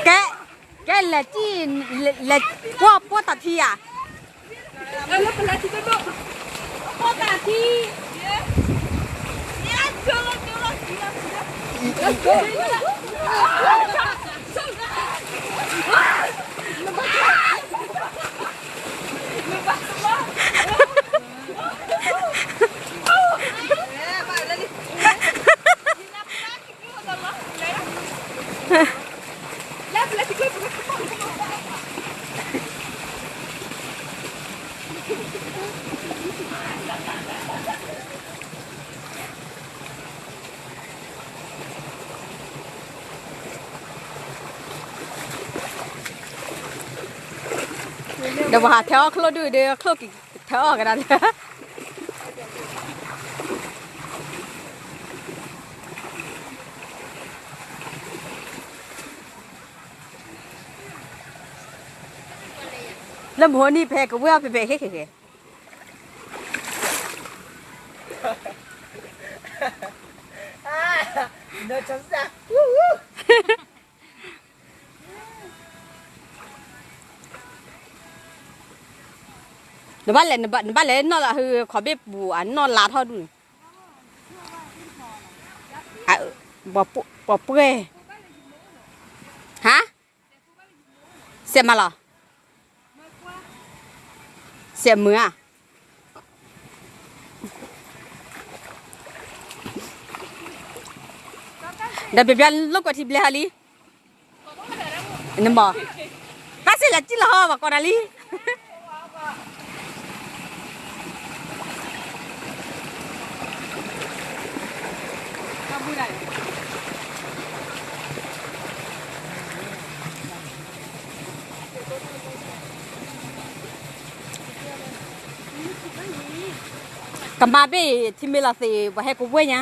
ကဲ, ကဲလဲၤစံၣ်, လဲၤ, လဲၤ, ပှီၢ်, ပှီၢ်တၢ်ထံဧါ. Dawahate aklodudaklo thaoga လၢမဟိနံၣ်ဖဲကဝဲၢ်အီၤဖဲဖဲဟဲခဲခဲ, နဘၣ်လဲၤ, နဘၣ်လဲၤနီၢ်လၢဟၢခီဘ့ၣ်ပူၤအနီၢ်လါထီၣ်ဒူၣ်န့ၣ်, ပှၤပှဲၤ, ဟါ, စဲးမၤလီၤ, စဲးမုာ်ဧါ, ဒီးပျီပျီလိာ်ကွဲထံဘျဲဟီလံ, နမၤ, တၢ်စ့ၢ်လၢကံၣ်လီၤဟီ ပှၤကိးနၤလံ. ကမၤဘ့ၣ်ထံမ့ၢ်လီၤသ့ၣ် ပှၤဟဲကဝဲၢ်ညါ.